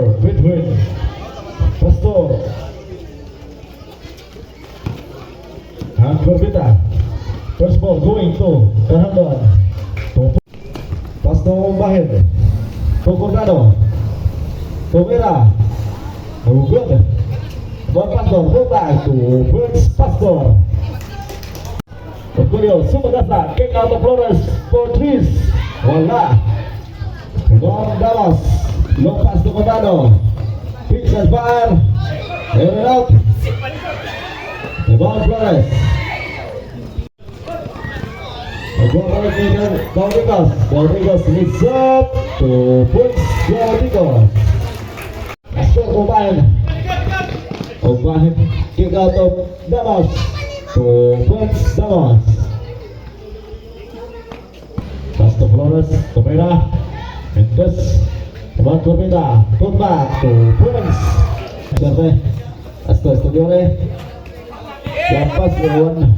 Score between Pastor and Corbita. First ball going to Fernando. To Pastor Bahid. To Cornado. To Vera. No good. One Pastor, go back to Prince Pastor. Orgullo, Sumagasa, kick out to Flores for threes. Wala. Rebound Dallas. Long pass to Condado. Picks and fire. In and out. Rebound Flores. Rebound Gaudicos. Gaudicos leads up to Prince Gaudicos. Pastor Kumain. Kumain kick out of Damos to Prince Damos. Pass to Flores, Tumira, and this, Juan Corbita, put back to Prince. Siyempre, Asto Estudiore, Lampas, Juan.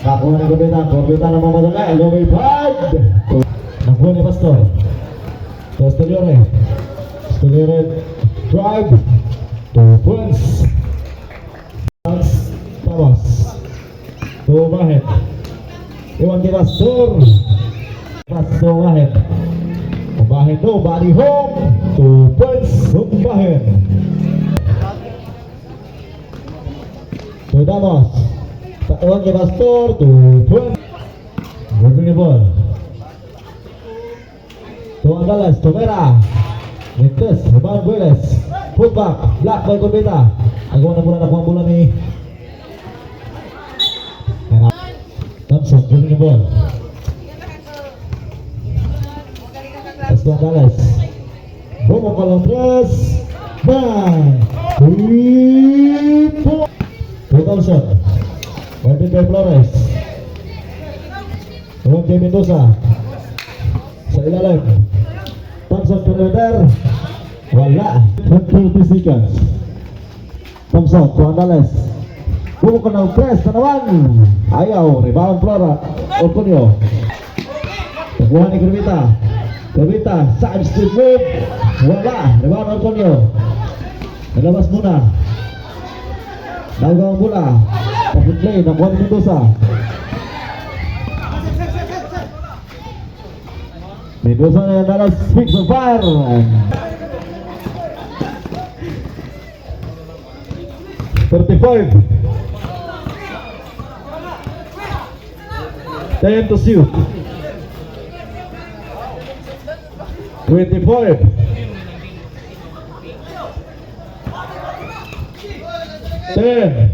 Nakuha ni Corbita, Corbita na mamadali, lumipad. Nakuha ni Pastor. To Estudiore. Estudiore, drive to Prince. Thomas. To Mahed. Iwan kay Pastor. Pastor Mahed. Mahed no, body home. 2 points, Mahed. To Damos. Iwan kay Pastor, 2 points. Moving the ball. To Andales, to Vera. Mintes, rebound Bueles. Put back, block by Corbita. Agawa na bola, nakuha ang bola ni Thompson, giving the ball. Pass to Andales. Bumukol ang tres. Bang! Three, four. To Thompson. Wendell kay Flores. Juan kay Mendoza. Sa ilalim. Thompson perimeter. Wala. 20 seconds. Thompson to Andales. Bumukol ng tres na naman. Ayaw. Rebound Flora. Orconio. Nakuha ni Corbita. Corbita. Side street move. Wala. Rebound Orconio. Nalabas muna. Nagawa ang bola. Papunlay. Nakuha ni Mendoza. Mendoza na Andales. Speaks of fire. 35. 10 to shoot. 25. 10.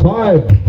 5.